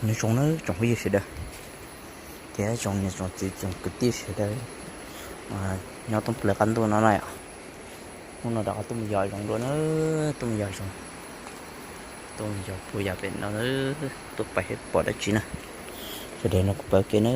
Nyob zoo nawb tsoom phooj ywg sawv daws, thiab tsoom niam tsoom txiv tsoom kwv tij sawv daws nyob thoob plaws qab ntuj no na yom. Hnub no rov qab tuaj mus yos zoov dua na, tuaj mus yos zoov, tuaj mus yos puag yam pem no, tuaj pais seb pom dab tsi na. Sawv daws nrog kuv pab ua ke na.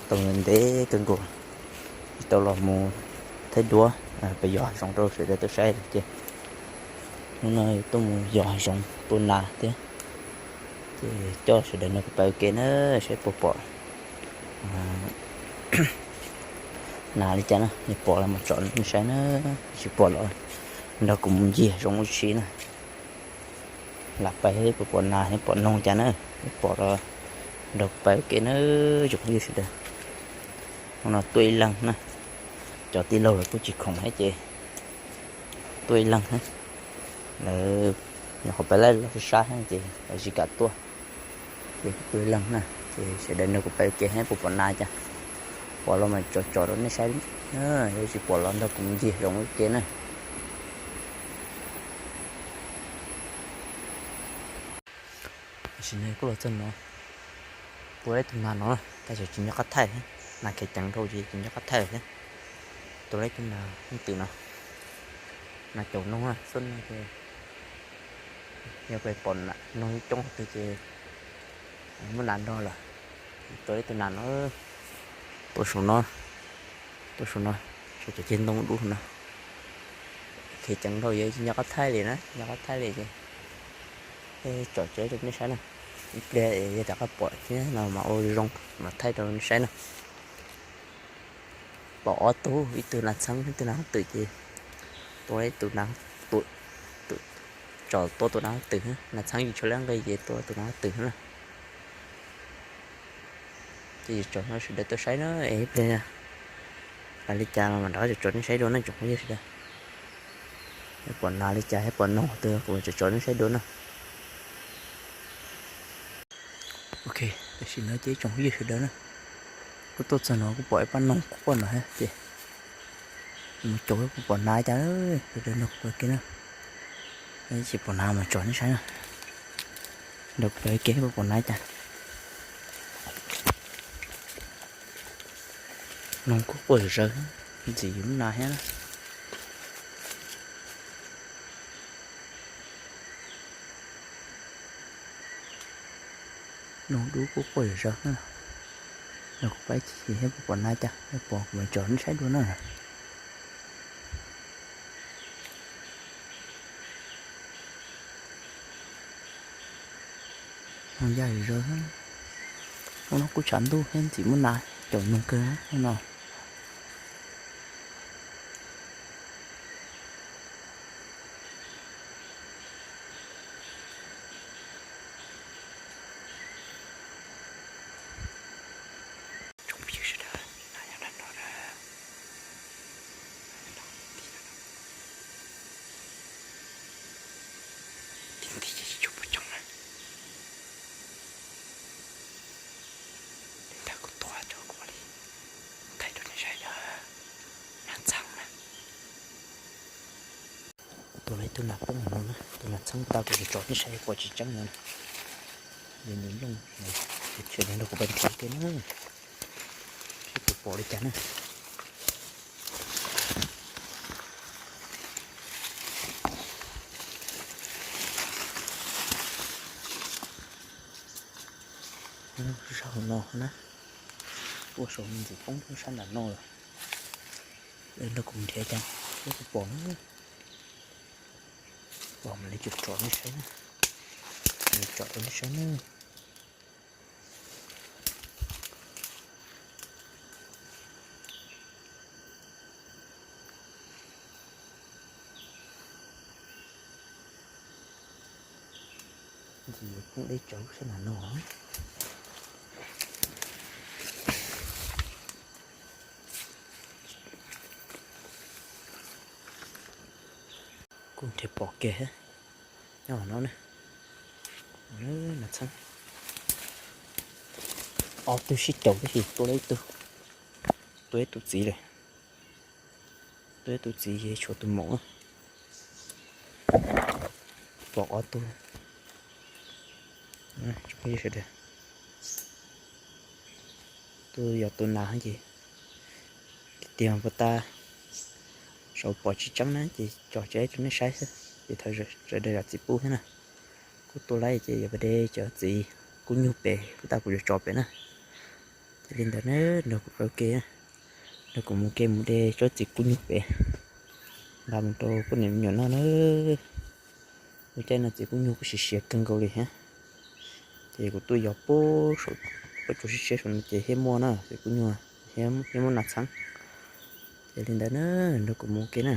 Tau ntev kawg nkaus tsis tau los mus thaij duab, peb yos zoov rau sawv daws tau saib lawm ces hnub no tuaj mus yos zoov tua nas thiab, ces coj sawv daws nrog kuv pab ua ke na, saib puas pom nas li cas na, yog pom los mam tsom nej saib na, tsis pom los nrog kuv mus ncig zoov ua si na. Lam pais puas pom nas thiab pom noog cas na, yog pom los nrog kuv pab ua ke na, tsoom phooj ywg sawv daws. Hnub no tuaj ib leeg na, cov tij laug lawv kuj tsis khoom thiab ces tuaj ib leeg na. Lawv nyuam qhuav pab laij los sab sab thiab ces lawv tsis kam tuaj, ces kuv tuaj ib leeg na, ces sawv daws nrog kuv pab ua ke saib puas pom nas cas, pom los mas tsom tsom rau nej saib, yog tsis pom los nrog kuv mus ncig zoov ua ke na. Tam sim no kuj los txog no, tua ib tug nas no, tab sis tsis nco qab thaij, nas khiav ceev dhau ces tsis nco qab thaij thiab. Tua ib tug nas leej twm no, nas caum noog xwb no ces yog pom noog coob qhov twg ces muaj nas nrog lawm. Tua ib tug nas no, tua saum no, tua saum no, saum cov ceg ntoo dub no, khiav ceev dhau yuav tsis nco qab thaij li na, tsis nco qab thaij li ces tsom tso rau nej saib na. Ib pliag yog rov qab pom thiab no mas ua zoo mam thaij rau nej saib na. Pom ob tug, ib tug nas txheeb ib tug nas hob twm ces tua ib tug nas, tsom tua tus nas hob twm, nas txheeb yus tshuav lab nqi ces tua tus nas hob twm na. Ces yus tsom no sawv daws tau saib na, es ib pliag hais li cas los mam rov qab tsom tso nej saib dua na tsoom phooj ywg sawv daws. Yog pom nas li cas thiab pom noog qhov twg kuv mam tsom tso nej saib dua na. Ok, tam sim no ces tsoom phooj ywg sawv daws na, kuj tuaj txog no kuj pom ib pab noog quaj no thiab ces mus caum puas pom nas cas, sawv daws nrog kuv ua ke na. Tsis pom nas mas tsom nej saib na, nrog kuv ua ke puas pom nas cas. Noog kuj quaj zom zaws, ntxim yus lub nas thiab. Noog dub kuj quaj zom zaws na. Nrog kuv pab ib chim thiab puas pom nas cas, yog pom kuv mam tsom nej saib dua na. Noog ya zom zaws, hnub no kuj tshav ntuj thiab ntxim muaj nas caum noog kawg hnub no. Tsoom phooj ywg sawv daws, nas nyob nram no na. Nas nyob nram ti no. Ti ti ces tsis tshua pom tseeb na. Li ntawd kuv tuav tso kuv li thaij rau nej saib yog nas txheeb na. Tua lawm ib tug nas poob no na, tus nas txheeb tag kuv tso nej saib pom tsis tseeb no. Yog nws looj, sawv daws nrog kuv pab nrhiav ke na, seb puas pom li cas na. Zaum no na, ua saum me ntsis poob sab nram no lawm. Nrog kuv nrhiav cas, seb puas pom na. Pom mam li tso rau nej saib na. Mam li tso rau nej saib na. Ntxim yuav poob deb tsawv sab nram no. Kuj nrhiav pom kiag nyob no na. Nas txheeb. Ob tug sib caum tab sis tua ib tug, tua ib tug txiv lawm. Tua ib tug txiv ces tshuav tus maum. Pom ob tug. Tsoom phooj ywg sawv daws, tuaj yos tu nas ces tiag tiag puas tas, saum pom tsis tseeb na ces tso tso rau nej saib xwb ces thov sawv daws zam txim pub thiab na. Kuv tuaj laij ces yog pas de cov txiv kub nyuj pem, kuv tas kuv yuav tso pem na. Ces li ntawd na, nrog kuv pab ke, nrog kuv mus ke mus de tsob txiv kub nyuj pem nqa mus rau poj niam me nyuam noj na. Lub caij no txiv kub nyuj kuj siav siav kawg nkaus li thiab. Ces kuv tuaj yos puag saum, puag tsuas siab siab saum no ces thiaj muaj na txiv kub nyuj, thiaj muaj nas txheeb. Ces li ntawd na, nrog kuv mus ke na.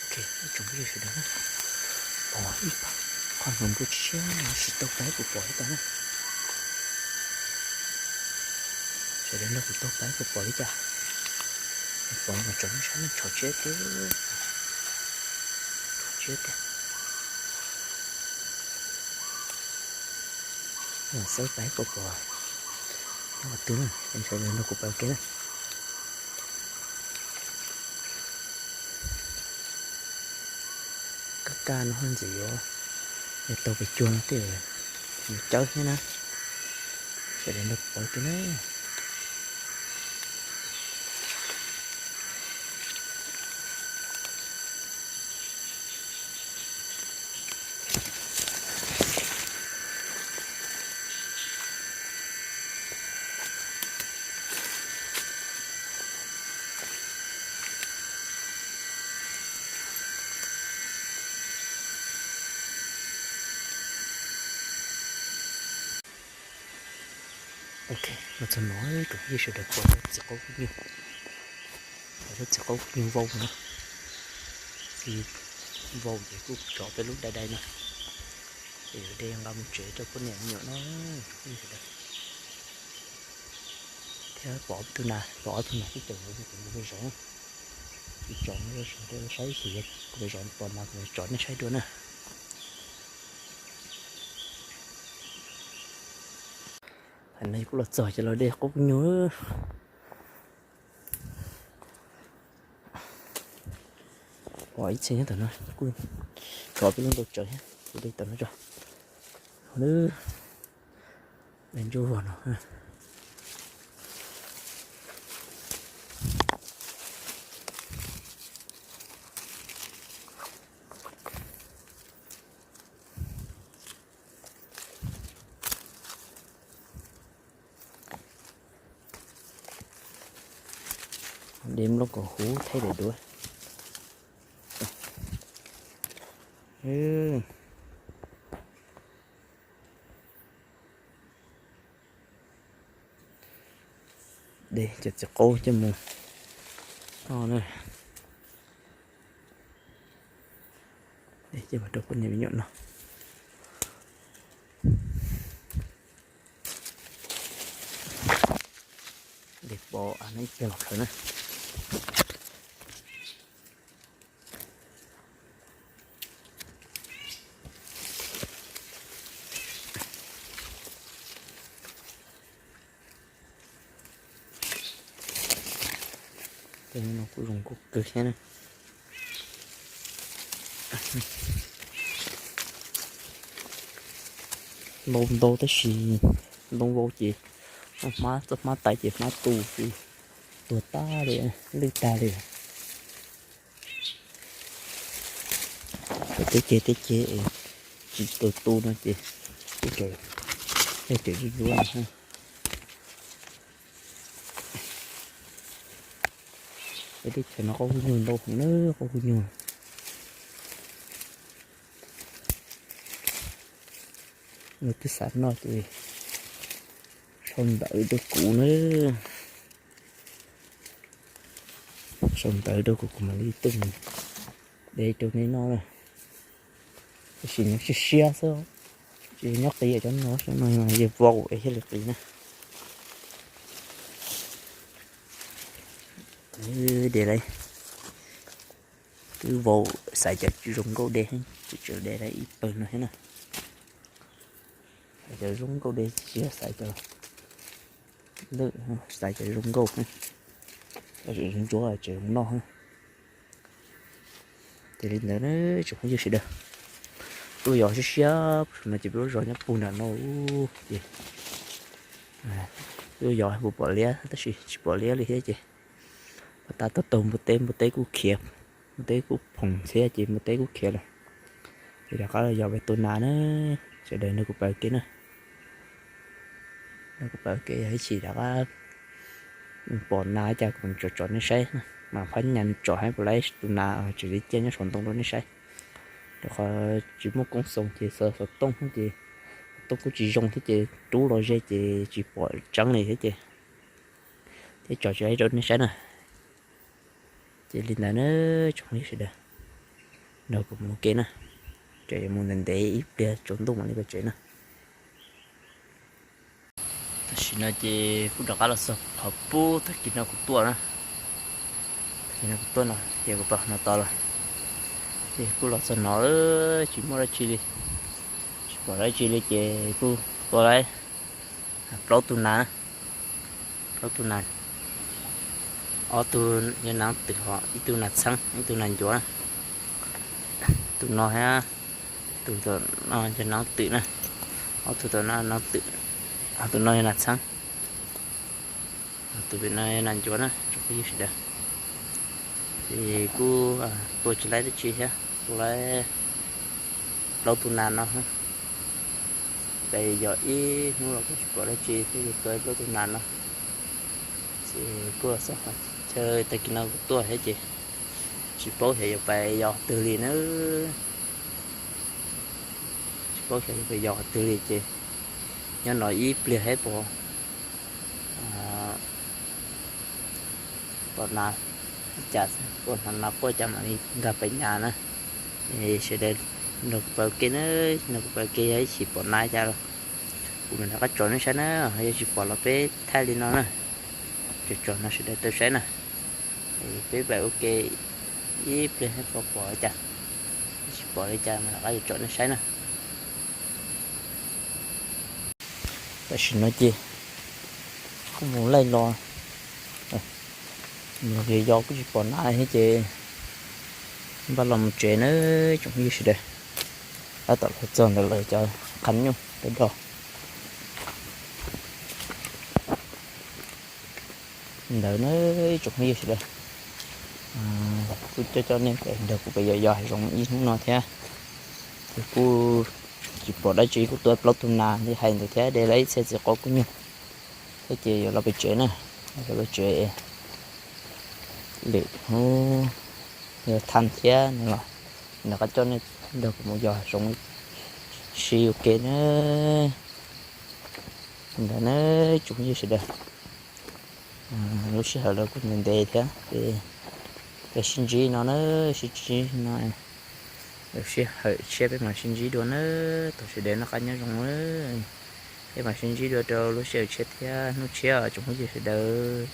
Ok, ib tsoom phooj ywg sawv daws na, pom ib qho hnyuv npua tshiab no tsis tau paib puas pom li cas na. Sawv daws nrog kuv tau paib puas pom li cas. Pom mas tso nej saib na, tso tshiab tiag, tso tshiab tiag. Xav paib puas pom nyob qhov twg na, sawv daws nrog kuv pab ke na. Kaj kaj no ntxim yuav, yog tau pes cuag no tej zaum yuav cawb thiab na. Sawv daws nrog kuv pab ke na. Ok, los txog no tsoom phooj ywg sawv daws pom txiv qaub kub nyuj, pom txiv qaub kub nyuj vau no. Txiv vau ces kuj rov peb lub dai dai no, ces yuav de nqa mus tsev rau poj niam me nyuam no. Thiab pom ob tug nas, pom ob tug nas twb caum kuv mus zov, kuv tsom no rau saib xyov kuv zov pom nas kuv tsom nej saib dua na. Thaum no kuj los txog ces los de qaub kub nyuj. Pom ib txhia nyob tom no, kuj rov peb lub ntau tsawv thiab, kuv de tom no tso. Lub ntsuab vog no. De nplooj kaus huv thaij daim duab. De cov txiv qaub coj mus noj na. De coj mus rau poj niam me nyuam noj. De pom ib pliag los plhawv na. Tej no kuj zoo nkauj kawg thiab na. Ntau ntau tab sis ntoo vau ces hmab, txoj hmab tawv ces hmab tu, tuag tag li, lwj tag li. Teb ceg teb ceg tsis tau tu no ces kuj tseem, tseem zuj zus no. Peb teb chaws no qaub nyuj ntau heev na, qaub nyuj. Nws twb xav noj ces sau ntawv rau kuv na. Sau ntawv rau kuv, kuv mam li tuaj de rau nej noj na. Tab sis nws siab siab xwb, tsis nyob qis cov no, cov no yog vau es thiaj li qis na. De lawm, twb vau, xaiv cov tsis zoo nkauj de, tseem de lawm ib pawg no thiab na. Xaiv cov zoo nkauj de, tsis xaiv cov, xaiv cov zoo nkauj, cov ntsuab tseem zoo noj. Ces li ntawd na, tsoom phooj ywg sawv daws, tuaj yos siab siab no ces peb lub zos nyob puag nram no ces tuaj yos puas pom liab tab sis tsis pom liab li thiab ces pom tab tom taug npua teb, npua teb kuj khiav, npua teb kuj phoom ntxhiab ces npua teb kuj khiav lawm. Ces rov qab los yos pem tus nas na, sawv daws nrog kuv pab ua ke na. Nrog kuv pab ua ke yog ib chim rov qab pom nas cas kuv tsom tsom nej saib na, mas phab nyas tsom saib puas laib tus nas tseem li ciaj nyob saum ntoo rau nej saib. Rau qhov tsis muaj koob xoos ces xov xov tooj ces xov tooj kuj tsis zoo thiab ces rub los ze ces tsis pom tseeb li thiab ces thiab tsom tsis laib rau nej saib na. Ces li ntawd na tsoom phooj ywg sawv daws, nrog kuv mus ua ke na, ces yuav mus ntev ntev ib pliag tsaus ntuj mam li pais tsev na. Tam sim no ces kuj rov qab los txog qhov pub tag kis no kuv tuaj na. Tag kis no kuv tuaj no ces kuv pab no tos lawm. Ces kuj los txog no tsis muaj dab tsi li, tsis pom dab tsi li ces kuj tua laib plaub tug nas, plaub tug nas, ob tug yog nas twm ho ib tug nas txheeb ib tug nas ncuav na. Tus no thiab tus tom no yog nas twm na, ob tug tom no nas twm, tus no yog nas txheeb, tus pem no yog nas ncuav na tsoom phooj ywg sawv daws. Ces kuj tua tsis laib dab tsi thiab, tua laib plaub tug nas no. Pes yos ib hnub los kuj tsis pom dab tsi thiab ces tua plaub tug nas no. Ces kuj los txog qhov chaw tag kis no kuv tuaj thiab ces tsis paub xyov yuav pais yos qhov twg li na. Tsis paub xyov yuav pais yos qhov twg li ces nyob no ib pliag thiab pom, pom nas ib cas, pom nas quaj cas mam li nkag pais nyas na. Sawv daws nrog kuv pab ua ke na, nrog kuv pab ua ke yog ib chim pom nas cas los kuv mam rov qab tsom nej saib na, yog tsis pom los peb thaij li no na. Tsom tsom no sawv daws tau saib na. Peb pab ua ke ib pliag thiab pom pom cas, tsis pom li cas mam rov qab yuav tsom nej saib na. Tam sim no ces kuj mus laij los, mus yos kuj tsis pom nas thiab ces npaj los mus tsev na tsoom phooj ywg sawv daws. Tab tom los txog ntawm lawv cov qhab nyuj dawb do ntawd na tsoom phooj ywg sawv daws. Kuj coj coj nej nrog kuv pem yos yos hav zoov ib hnub no thiab. Ces kuj tsis pom dab tsi, kuj tua plaub tug nas li hais ntawd thiab de lawv ib txhia txiv qaub kub nyuj thiab ces yuav los pem tsev na, los pem tsev lwm hnub yuav thaj thiab no los nrog qab coj nej nrog kuv mus yos hav zoov sib ua ke na. Ntawd na tsoom phooj ywg sawv daws, lub sij hawm los kuj ntev ntev thiab, peb sib ntsib no na, sib ntsib no, lub sij hawm tshiab peb mam sib ntsib dua na, thov sawv daws noj qab nyob zoo na, peb mam sib ntsib dua rau lub sij hawm tshiab thiab hnub tshiab tsoom phooj ywg sawv daws.